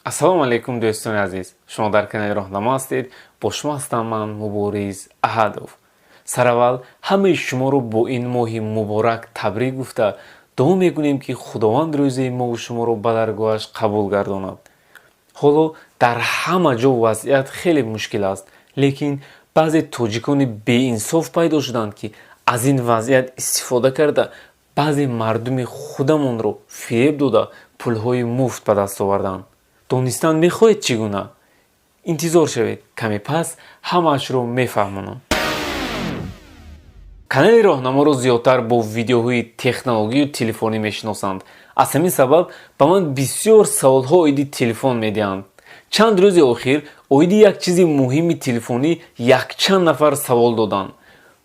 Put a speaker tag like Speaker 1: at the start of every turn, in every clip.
Speaker 1: Ассалому алайкум, дӯстони азиз! Шумо дар канали Роҳнамо ҳастед. Бо шумо ҳастам ман, Мубориз Аҳадов. Сараввал ҳамаи шуморо бо ин моҳи муборак табрик гуфта, дуо мекунем, ки Худованд рӯзаи мову шуморо ба даргоҳаш қабул гардонад. Ҳоло дар ҳама ҷо вазъият хеле мушкил аст, лекин баъзе тоҷикони беинсоф пайдо шуданд, ки аз ин вазъият истифода карда, баъзе мардуми худамонро фиреб дода, пулҳои муфт ба даст оварданд. Донистан мехоҳед, чӣ гуна? Интизор шавед, каме пас ҳамаашро мефаҳмонам. Канали Роҳнаморо зиёдтар бо видеоҳои технологию телефонӣ мешиносанд. Аз ҳамин сабаб ба ман бисёр саволҳо оиди телефон медиҳанд. Чанд рӯзи охир оиди як чизи муҳими телефонӣ якчанд нафар савол доданд.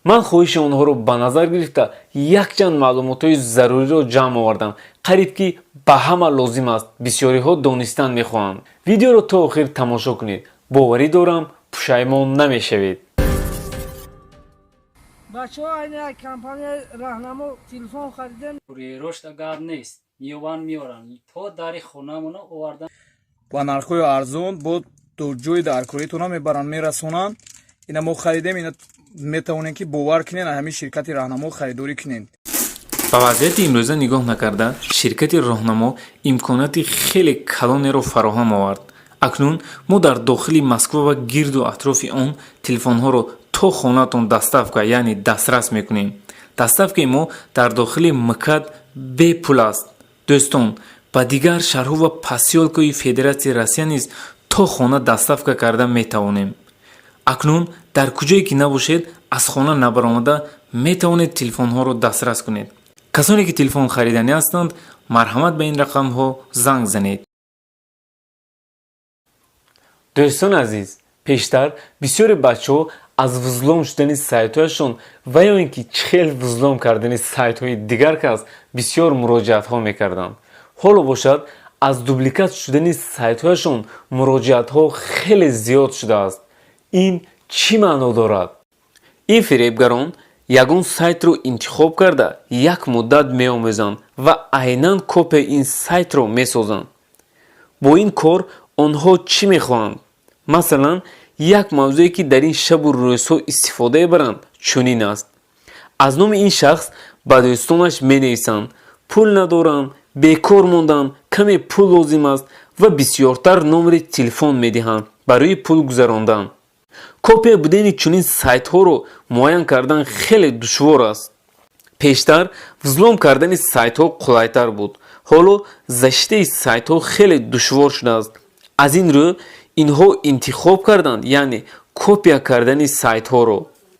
Speaker 1: Ман хоҳиши онҳоро ба назар гирифта, якчанд маълумотҳои заруриро ҷамъ овардам. Қариб ки ба ҳама лозим аст, бисёриҳо донистан мехоҳанд. Видеоро то охир тамошо кунед, боварӣ дорам, пушаймон намешавед.
Speaker 2: Бачаҳо, айна як компанияи Раҳнамо телефон харидем.
Speaker 3: Курьерошда гап нест, меёванд, меоранд, то дари хонамона овардан.
Speaker 4: Ба нархҳои арзон бо то ҷои даркоритона мебаранд, мерасонанд. Ина мо харидем, ина метавонем, ки бовар кунен, ҳамин ширкати Раҳнамо харидорӣ кунен.
Speaker 1: Ба вазъияти имрӯза нигоҳ накарда, ширкати Роҳнамо имконияти хеле калонеро фароҳам овард. Акнун мо дар дохили Москва ва гирду атрофи он телефонҳоро то хонаатон доставка, яъне дастрас мекунем. Доставкаи мо дар дохили МКАД бепул аст. Дӯстон, ба дигар шаҳрҳо ва посёлкаи Федератсияи Россия низ то хона доставка карда метавонем. Акнун дар куҷое ки набошед, аз хона набаромада метавонед телефонҳоро дастрас кунед. Касоне ки телефон хариданӣ ҳастанд, марҳамат, ба ин рақамҳо занг занед. Дӯстони азиз, пештар бисёри бачаҳо аз взлом шудани сайтҳояшон ва ё ин ки чӣ хел взлом кардани сайтҳои дигар кас бисёр муроҷиатҳо мекарданд. Ҳоло бошад, аз дубликат шудани сайтҳояшон муроҷиатҳо хеле зиёд шудааст. Ин чӣ маъно дорад? Ин фиребгарон ягон сайтро интихоб карда, як муддат меомӯзанд ва айнан копияи ин сайтро месозанд. Бо ин кор онҳо чӣ мехоҳанд? Масалан, як мавзӯе, ки дар ин шабу рӯзҳо истифода мебаранд, чунин аст: аз номи ин шахс ба дӯстонаш менависанд: «Пул надорам, бекор мондам, каме пул лозим аст», ва бисёртар номери телефон медиҳанд барои пул гузарондан. Копия будани чунин сайтҳоро муайян кардан хеле душвор аст. Пештар взлом кардани сайтҳо қулайтар буд, ҳоло защитаи сайтҳо хеле душвор шудааст. Аз ин рӯ инҳо интихоб карданд, яъне копия кардани сайтҳоро.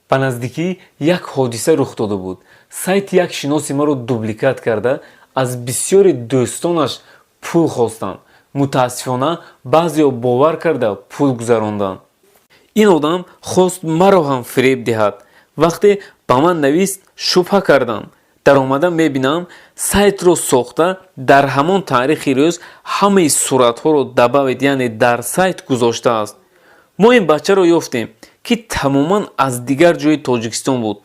Speaker 1: Ба наздикӣ як ҳодиса рух дода буд. Сайти як шиноси маро дубликат карда, аз бисёри дӯстонаш пул хостанд. Мутаассифона, баъзеҳо бовар карда, пул гузаронданд. Ин одам хост маро ҳам фиреб диҳад. Вақте ба ман навист, шубҳа кардам. Даромада мебинам, сайтро сохта, дар ҳамон таърихи рӯз ҳамаи суратҳоро добавить, яъне дар сайт гузоштааст. Мо ин бачаро ёфтем, ки тамоман аз дигар ҷои Тоҷикистон буд,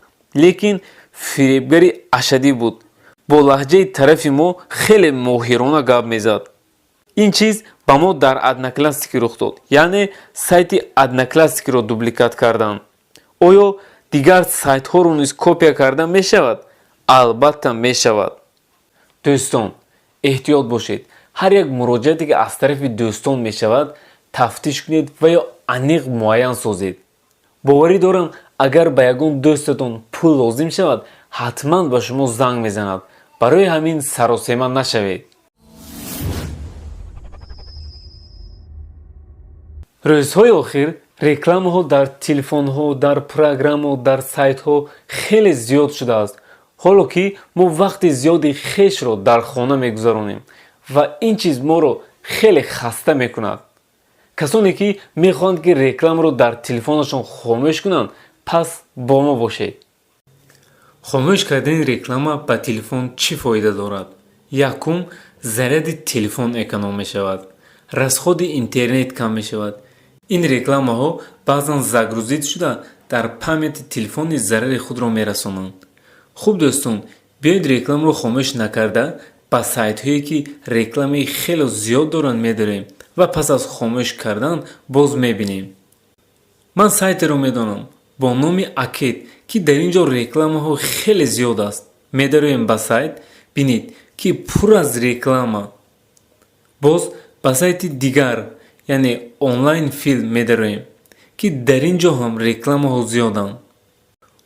Speaker 1: лекин фиребгари ашаддӣ буд. Бо лаҳҷаи тарафи мо хеле моҳирона гап мезад. Ин чиз ба мо дар Одноклассники рух дод, яъне сайти Одноклассникиро дубликат карданд. Оё дигар сайтҳоро низ копия карда мешавад? Албатта, мешавад. Дӯстон, эҳтиёт бошед. Ҳар як муроҷиате, ки аз тарафи дӯстон мешавад, тафтиш кунед ва ё аниқ муайян созед. Боварӣ дорам, агар ба ягон дӯстатон пул лозим шавад, ҳатман ба шумо занг мезанад. Барои ҳамин саросема нашавед. Рӯзҳои охир рекламаҳо дар телефонҳо, дар программаҳо, дар сайтҳо хеле зиёд шудааст. Ҳоло ки мо вақти зиёди хешро дар хона мегузаронем ва ин чиз моро хеле хаста мекунад. Касоне ки мехоҳанд, ки рекламаро дар телефонашон хомӯш кунанд, пас бо мо бошед. Хомӯш кардани реклама ба телефон чӣ фоида дорад? Якум, заряди телефон эконом мешавад, расходи интернет кам мешавад. Ин рекламаҳо баъзан загрузить шуда, дар памяти телефон низ зарари худро мерасонанд. Хуб, дӯстон, биёед, рекламаро хомӯш накарда, ба сайтҳое, ки рекламаи хело зиёд доранд, медорем. Ва пас аз хомӯш кардан боз мебинем. Ман сайтеро медонам бо номи Акет, ки дар ин ҷо рекламаҳо хеле зиёд аст. Медароем ба сайт, бинед, ки пур аз реклама. Боз ба сайти дигар, яъне Онлайн Филм медароем, ки дар ин ҷо ҳам рекламаҳо зиёданд.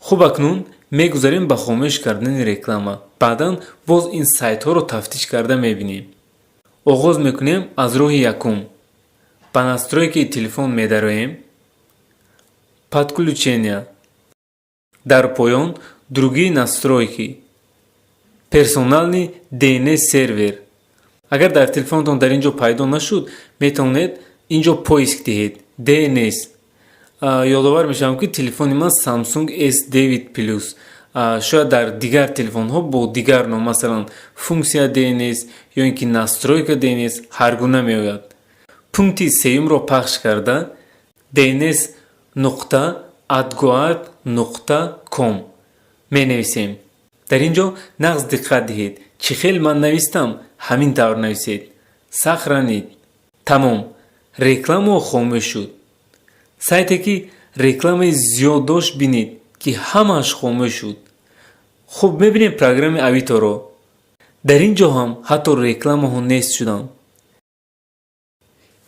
Speaker 1: Хуб, акнун мегузарем ба хомӯш кардани реклама. Баъдан боз ин сайтҳоро тафтиш карда мебинем. Оғоз мекунем аз роҳи якум. Ба настройкаи телефон медароем, подключения, дар поён другие настройки, персональный DNS сервер. Агар дар телефонатон дар ин ҷо пайдо нашуд, метавонед ин ҷо поиск диҳед DNS. Ёдовар мешавам, ки телефони ман Samsung S9 Plus. Шояд дар дигар телефонҳо бо дигар ном, масалан функсия DNS ё ин ки настройка DNS, ҳар гуна меояд. Пункти сеюмро пахш карда, dns.adguard.com менависем. Дар ин ҷо нағз диққат диҳед: чӣ хел ман навистам, ҳамин тавр нависед. Сохранить. Тамом, рекламао хомӯш шуд. Сайте ки рекламаи зиёд дошт, бинед, ки ҳамааш хомӯш шуд. Хуб, мебинем программаи Авиторо. Дар ин ҷо ҳам ҳатто рекламаҳо нест шуданд.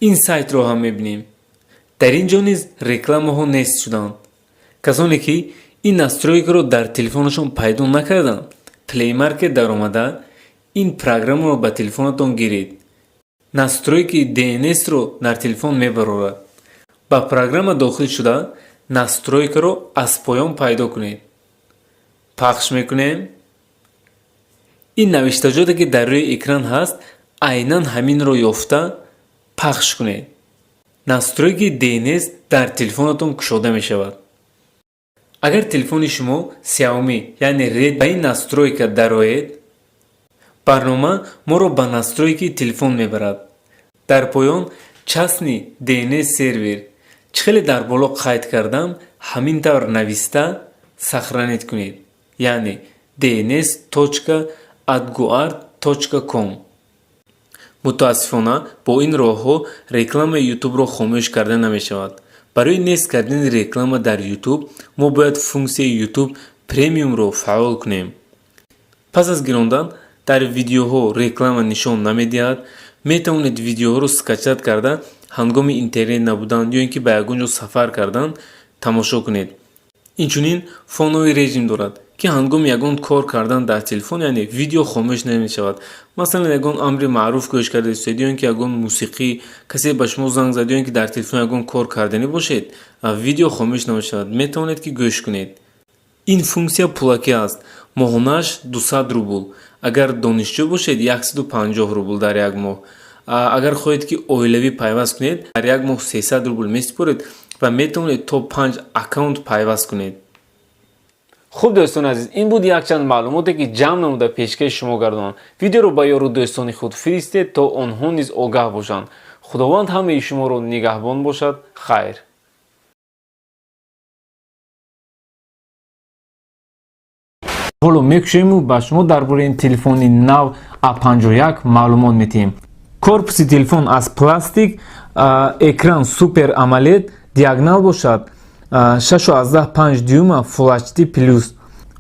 Speaker 1: Ин сайтро ҳам мебинем. Дар ин ҷо низ рекламаҳо нест шуданд. Касоне ки ин настройкаро дар телефонашон пайдо накарданд, Play Market даромада, ин программаро ба телефонатон гиред. Настройкаи DNS-ро дар телефон мебарорад. Ба программа дохил шуда, настройкаро аз поён пайдо кунед. Пахш мекунем. Ин навиштаҷоте, ки дар рӯи экран ҳаст, айнан ҳаминро ёфта пахш кунед. Настройкаи DNS дар телефонатон кушода мешавад. Агар телефони шумо Xiaomi, яъне Redmi, ба ин настройка дароед, барнома моро ба настройкаи телефон мебарад. Дар поён частный DNS сервер, чӣ хеле дар боло қайд кардам, ҳамин тавр нависта сохранить кунед, яъне dns.adguard.com. Мутаассифона, бо ин роҳҳо рекламаи Ютубро хомӯш карда намешавад. Барои нест кардани реклама дар Ютуб мо бояд функсияи Ютуб Премиумро фаъол кунем. Пас аз гирондан дар видеоҳо реклама нишон намедиҳад. Метавонед видеоҳоро скачать карда, ҳангоми интернет набудан ё ин ки ба ягон ҷо сафар кардан тамошо кунед. Инчунин фоновый режим дорад, ки ҳангоми ягон кор кардан дар телефон, яъне видео хомӯш намешавад. Масалан, ягон амри маъруф гӯш карда истед ё ин ки ягон мусиқӣ, касе ба шумо занг зад ё ин ки дар телефон ягон кор карданӣ бошед, видео хомӯш намешавад, метавонед ки гӯш кунед. Ин функсия пулакӣ аст, моҳонааш 200 рубл, агар донишҷӯ бошед, 150 рубл дар як моҳ. Агар хоҳед, ки оилавӣ пайваст кунед, дар як моҳ 300 рубл месупоред ва метавонед то панҷ аккаунт пайваст кунед. Хуб, дӯстони азиз, ин буд якчанд маълумоте, ки ҷамъ намуда пешкаши шумо гардонам. Видеоро ба ёру дӯстони худ фиристед, то онҳо низ огаҳ бошанд. Худованд ҳамаи шуморо нигаҳбон бошад. Хайр. Ҳоло мекушоему ба шумо дар бораи ин телефони нав А51 маълумот медиҳем. Корпуси телефон аз пластик, экран Super AMOLED, диагонал бошад 6,5 дюйма, Full HD плюс.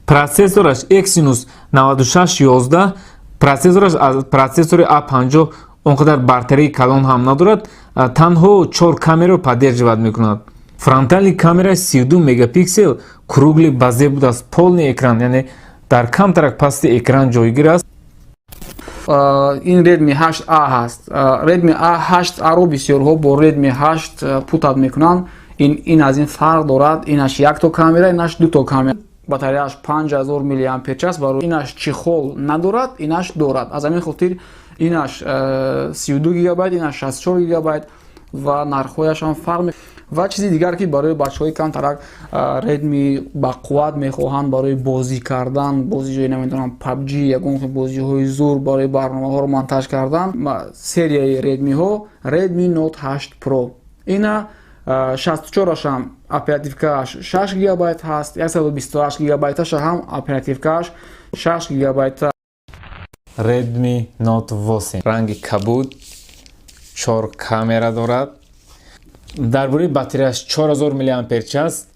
Speaker 1: Процессораш Exynos 9611. Процессораш аз процессори А50 он қадар бартарии калон ҳам надорад, танҳо чор камераро поддерживать мекунад. Фронтальный камера 32 мегапиксел, круглый безел будааст, полный экран, яъне дар камтарак пасти экран ҷойгир аст.
Speaker 5: Ин Redmi 8A ҳаст. Redmi A8A-ро бисёрҳо бо Redmi 8 путать мекунанд. Ин аз ин фарқ дорад: инаш якто камера, инаш дуто камера, батареяаш 5000 миллиампер час. Барои инаш чехол надорад, инаш дорад. Аз ҳамин хотир инаш 32 гигабайт, инаш 64 гигабайт ва нархҳояшам фарқ. Ва чизи дигар, ки барои бачаҳои камтарак Redmi бақувват мехоҳанд барои бозӣ кардан, бозиҳои, намедонам, PUBG, ягон бозиҳои зур, барои барномаҳоро монтаж кардан, серияи Redmi-ҳо, Redmi Note 8 Pro. Ина 64-ашам оперативкааш 6 гигабайт ҳаст, 128 гигабайташа ҳам оперативкааш 6 гигабайта.
Speaker 1: Redmi Note 8, ранги кабуд. Чор камера дорад. Дар бораи батареяш, 4000 миллиампер час,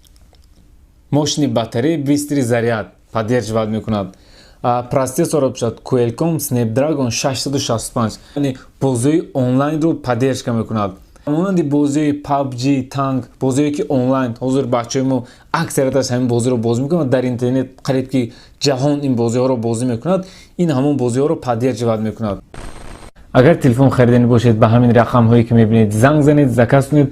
Speaker 1: мощный батарея, быстрый заряд поддерживать мекунад. Процессор бошад, Qualcomm Snapdragon 665, яъне бозиҳои онлайнро поддержка мекунад, монанди бозиҳои PUBG, танк, бозиҳое ки онлайн. Ҳозир бачаҳои мо аксарияташ ҳамин бозиро бозӣ мекунад дар интернет, қариб ки ҷаҳон ин бозиҳоро бозӣ мекунад. Ин ҳамон бозиҳоро поддерживать мекунад. Агар телефон хариданӣ бошед, ба ҳамин рақамҳое ки мебинед, занг занед, заказ кунед.